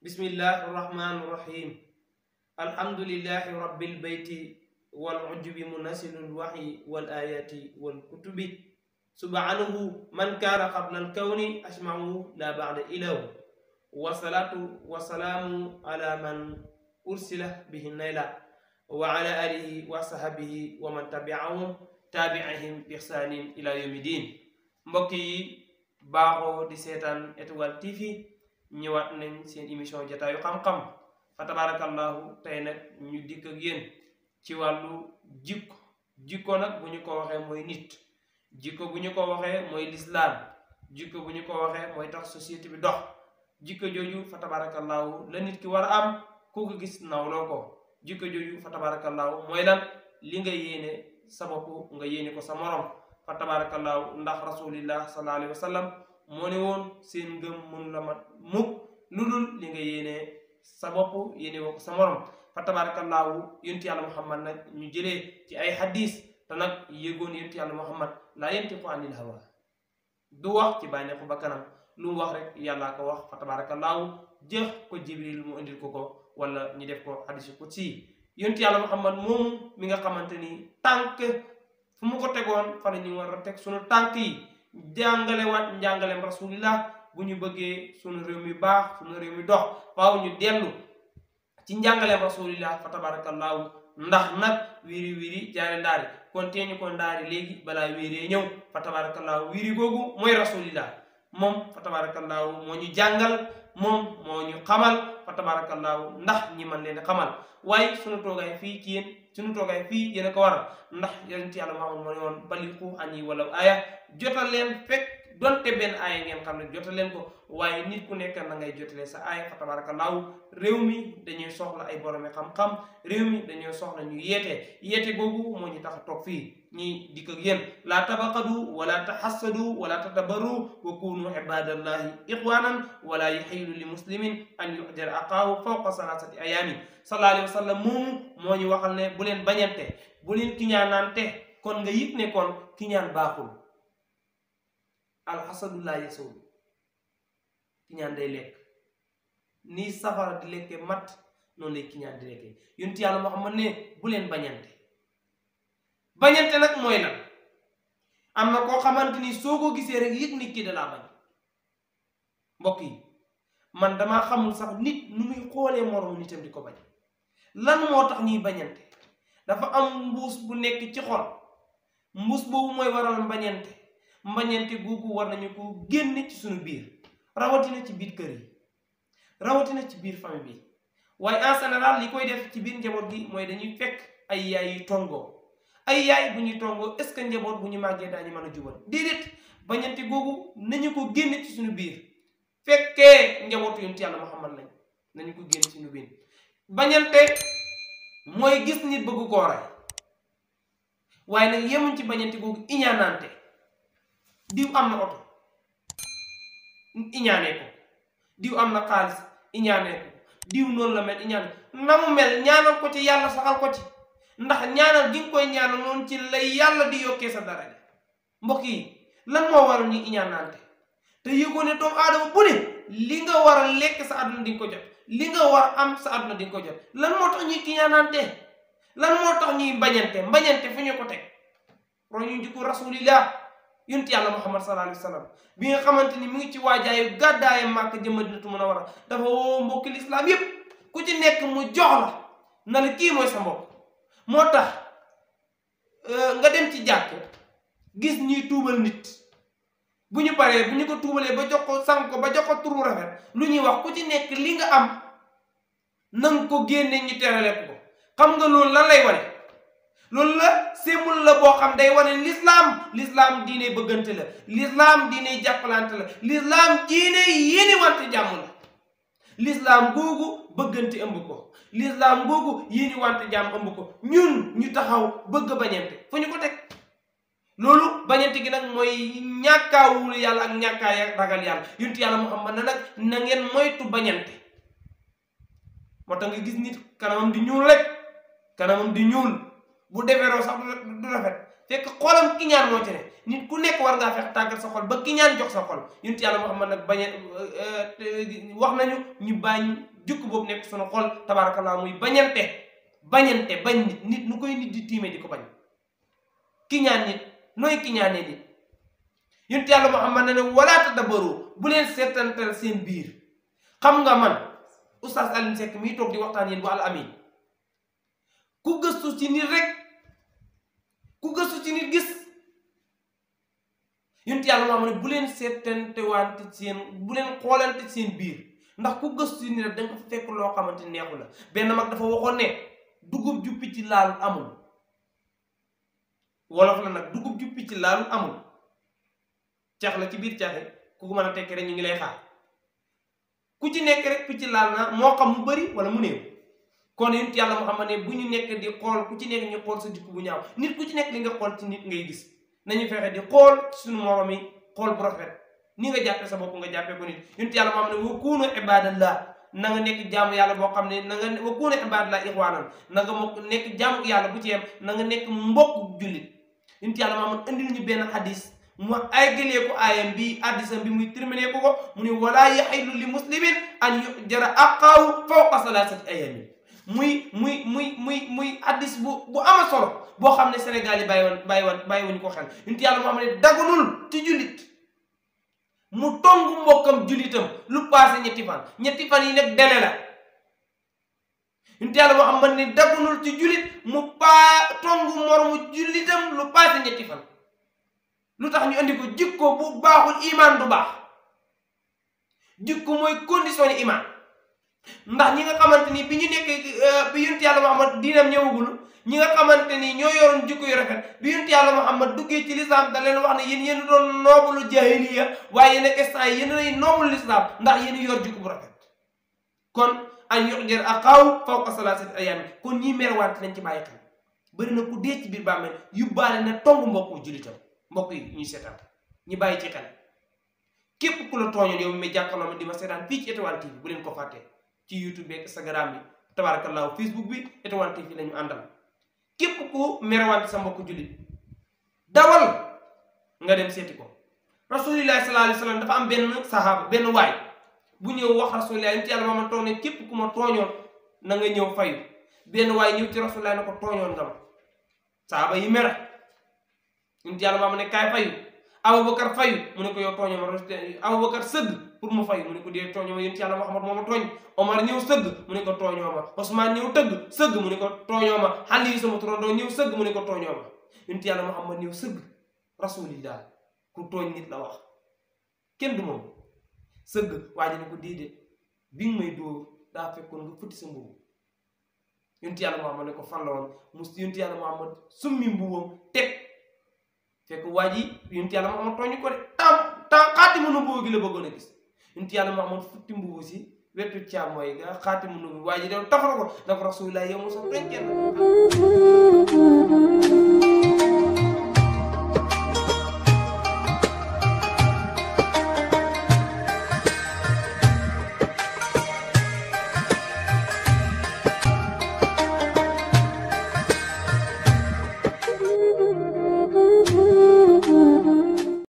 bismillahi rahmani rahim alhamdulillahi rabbil bayti wal ujubi munasilul wahyi wal ayati wal kutubi subhanahu man kana qabla al kawni asma'u la ba'da ilahu wa salatu wa salamu ala man ursila bihi nayla wa ala alihi wa sahbihi wa man tabi'ahum tabi'ahum bi ihsanin ila yawmiddin. mbokk yi baaxoo di seetaan Étoile TV ñëwaat nañ seen émission jotaayu xam-xam fa tabarakallahu tey nag ñu dikk ak yéen ci wàllu jikko nag bu ñu ko waxee mooy nit, jikko bu ñu ko waxee mooy lislaam, jikko bu ñu ko waxee mooy tax société bi dox. jikko jooju fa tabarakallahu la nit ki war a am ku ko gis nawloo ko. jikko jooju fa tabarakallahu mooy lan? li nga yéene sa bopp nga yéene ko sa morom fa tabarakallahu, ndax rasulillah sallallahu alayhi wa sallam moo ne woon seen ngëm mënu la mat mukk lu dul li nga yéene sa bopp yéene woo ko sa morom fa tabarakallahu. yonent yàlla muhammad nag ñu jëlee ci ay hadis te nag yëgoon yonent yàlla muhammad laa yantiqu anil hawa, du wax ci bànneexu ba kanam, lu mu wax rek yàllaa ko wax fa tabarakallahu. jëx ko jibril mu indil ko wala ñu def ko hadisu qudsi. yonent yàlla muhammad moomu mi nga xamante ni tànk fu mu ko tegoon fa la ñu war a teg sunu tànk yi, jàngalewaat njàngaleem rasulillah. bu ñu bëggee sunu réew mi baax, sunu réew mi dox, faaw ñu dellu ci njàngaleem rasulillah fa tabarakallahu. ndax nag wiri wiri jaare ndaari kon teeñu ko ndaari léegi balaa wéree ñëw fa tabarakallahu. wiri googu mooy rasulillah, moom fa tabarakallahu moo ñu jàngal, moom moo ñu xamal fa tabarakallahu, ndax ñi man leen xamal. waaye sunu toogaay fii ci yéen, sunu toogaay fii yéen a ko waral, ndax yonent yàlla Muhammad moo ne woon baliqu anni walaw aaya, jotal leen fekk donte benn aaya ngeen xam ne jotal leen ko. waaye nit ku nekk na ngay jotalee sa aaya fa tabarakallahu. réew mi dañuy soxla ay boromi xam-xam, réew mi dañuy soxla ñu yeete googu moo ñu tax a toog fii ñi dikk ak yéen. laa tabaqadu wala tahassadu wala tadabaru wa kunu ibadallahi ikhwanan wala yahilu li muslimin an yuhdira aqaahu fawqa salasati ayamin. sallallahu alayhi wa sallam moomu moo ñu waxal ne bu leen bañante, bu leen kiñaanante. kon nga yëg ne kon kiñaan baaxul. alxasadu laa yasul, kiñaan day lekk ni safara di lekke mat, noonu lay kiñaan di lekke. yonent yàlla Muhammad ne bu leen bañante. bañante nag mooy lan? am na koo xamante ni soo ko gisee rek yëg nit ki da laa bañ. mbokk yi, man damaa xamul sax nit nu muy xoolee moroom nitam di ko bañ. lan moo tax ñuy bañante? dafa am mbuus bu nekk ci xol, mbuus boobu mooy waral bañante. mbañante googu war nañu ko génne ci suñu biir, rawatina ci biir kër yi, rawatina ci biir famille bi. waaye en général li koy def ci biir njaboot gi mooy dañuy fekk ay yaay yu tongoo. ay yaay bu ñuy tongoo, est-ce que njaboot bu ñu màggee daañu mën a jubal? déedéet. bañante googu nañu ko génne ci suñu biir. fekkee njabootu yonent yàlla Muhammad lañ, nañu ko génne ci suñu biir. bañante mooy gis nit bëgg koo rey, waaye nag yemuñ ci bañante googu, iñaanante. diw am na oto, iñaanee ko. diw am na xaalis, iñaanee ko. diw noonu la mel, iñaanee na mu mel ñaanal ko ci yàlla saxal ko ci, ndax ñaanal gi nga koy ñaanal noonu ci lay yàlla di yokkee sa daraja. mbokk yi, lan moo waral ñuy iñaanante? te yëgoo ne doomu aadama bu ne li nga war a lekk sa àdduna di nga ko jot, li nga war am sa àdduna di nga ko jot. lan moo tax ñuy iñaanante? lan moo tax ñuy mbañante fu ñu ko teg? ro ñu jikko rasulillah yonent yàlla Muhammad sallallahu alayhi wa sallam bi nga xamante ni mu ngi ci waajaayu gàddaaye Màkka jëm Madinatu Munawwara, dafa woo mbokki lislaam yépp ku ci nekk mu jox la na la kii mooy sa mbokk. moo tax nga dem ci jàkk gis ñuy tuubal nit, bu ñu paree bu ñu ko tuubalee ba jox ko sang ko ba jox ko turu rafet, lu ñuy wax ku ci nekk li nga am nanga ko génne ñu terale ko. xam nga loolu lan lay wane? loolu la sémul la boo xam day wane l'islam diine bëggante la, l'islam diine jàppalante la, l'islam diine yéene wante jàmm la. l'islam googu bëggante ëmb ko, l'islam googu yéene wante jàmm ëmb ko. ñun ñu taxaw bëgg bañante fu ñu ko teg? loolu bañante gi nag mooy ñàkkaawul yàlla ak ñàkkaa ragal yàlla. yonent yàlla Muhammad na nag na ngeen moytu bañante. moo tax nga gis nit kanamam di ñuul rek kanamam di ñuul bu deferoo sax du rafet fekk xolam kiñaan moo ci ne. nit ku nekk war ngaa fex tàggat sa xol ba kiñaan jox sa xol. yonent yàlla Muhammad nag wax nañu ñu bañ jukk boobu nekk sunu xol tabaarakallaa muy bañante bañ nit nu koy nit di tiime di ko bañ. kiñaan nit nooy kiñaanee nit. yonent yàlla Muhammad ne wala tadabbaru bu leen seetantal seen biir. xam nga man Oustaz Alioune Seck mii toog di waxtaan yéen bu Al Amine ku gëstu ci nit rek ku gëstu ci nit gis. yonent yàlla Muhammad ne bu leen seetante wante seen bu leen xoolante seen biir ndax ku gëstu ci nit rek danga ko fekk loo xamante neexu la. benn mag dafa waxoon ne dugub ju picc laalul amul. wolof la nag dugub ju picc laalul amul. cax la ci biir caxe ku ko mën a tekki rek ñu ngi lay xaar. ku ci nekk rek picc laal na moo xam mu bëri wala mu néew. kon yonent yàlla Muhammad ne bu ñu nekk di xool ku ci nekk ñu xool sa jikko bu ñaaw nit ku ci nekk li nga xool ci nit ngay gis. nañu fexe di xool ci suñu morom yi xool bu rafet ni nga jàppee sa bopp nga jàppee ko nit. yonent yàlla Muhammad ne wa kuunu ibadallah na nga nekk jaamu yàlla boo xam ne na nga wa kuunu ibadallah ixwaanan na nga nekk jaamu yàlla bu ci yem na nga nekk mbokk jullit. yonent yàlla Muhammad andil ñu benn hadis mu aygalee ko aayam bi addisam bi muy terminé ko mu ne wala yaxillu li muslimin an yujara aqaahu fawqa salaasati ayamin muy addis bu ama solo boo xam ne Sénégal yi bàyyiwoon ko xel. yonent yàlla Muhammad ne daganul ci jullit mu tongu mbokkam jullitam lu passé ñetti fan yi nag dele la. yonent yàlla Muhammad ne daganul ci jullit mu tongu moromu jullitam lu passé ñetti fan. lu tax ñu andi ko jikko bu baaxul iman du baax. jikko mooy condition ni iman. ndax ñi nga xamante ni bi ñu nekk bi yonent yàlla Muhammad diinam ñëwagul ñi nga xamante ni ñoo yoroon jikko yu rafet bi yonent yàlla Muhammad duggee ci lislaam da leen wax ne yéen doon noobulu jahiliya waaye yéen ak instant yi yéen ay noobulu lislaam ndax yéen yor jikko bu rafet. kon an yu'jara axaahu fawqa salaasati ayyaam kon ñii merwante nañ ci bàyyi xel. bëri na ku dee ci biir bàmmeel yóbbaale na tongu mbokku jullitam. mbokk yi ñuy seetaan ñi bàyyi ci xel képp ku la tooñoon yow mi jàkkaarloo ma di ma seetaan fii ci Étoile TV bu leen ko fàtte ci YouTube bi Instagram bi tabarakallahu Facebook bi Étoile TV la ñu àndal. képp ku merewante sa mbokk jullit dawal nga dem seeti ko. rasulillahi sallallahu alayhi wa sallam dafa am benn sahaaba benn waay bu ñëw wax rasulillahi yonent yàlla ma toog ne képp ku ma tooñoon na nga ñëw fayu. benn waay ñëw ci rasulillahi na ko tooñoon nga ma. sahaaba yi mere yonent yàlla ma ne kaay fayu. Abubakar fayu mu ne ko yow tooñoo ma. Abubakar sëgg pour mu fayu mu ne ko dee tooñoo ma yonent yàlla Muhammad moo ma tooñ. Omar ñëw sëgg mu ne ko tooñoo ma. Osman ñëw sëgg mu ne ko tooñoo ma. Ali sama turandoo ñëw sëgg mu ne ko tooñoo ma. yonent yàlla Muhammad ñëw sëgg rasulillah ku tooñ nit la wax kenn du moom sëgg waa ji ne ko déedéet bi nga may dóor daa fekkoon nga futti sa mbubu. yonent yàlla Muhammad ne ko fan la woon mu yonent yàlla Muhammad summi mbubam teg fekk waa ji yonent yàlla Muhammad tooñ ko de temps xaatimu nubuwwa gi la bëggoon a gis. yonent yàlla Muhammad futti mbubu si wetu càmmooy ga xaatimu nubuwwa waa ji dem tafal ko dafa rasulillah yow mo sa tooñ kenn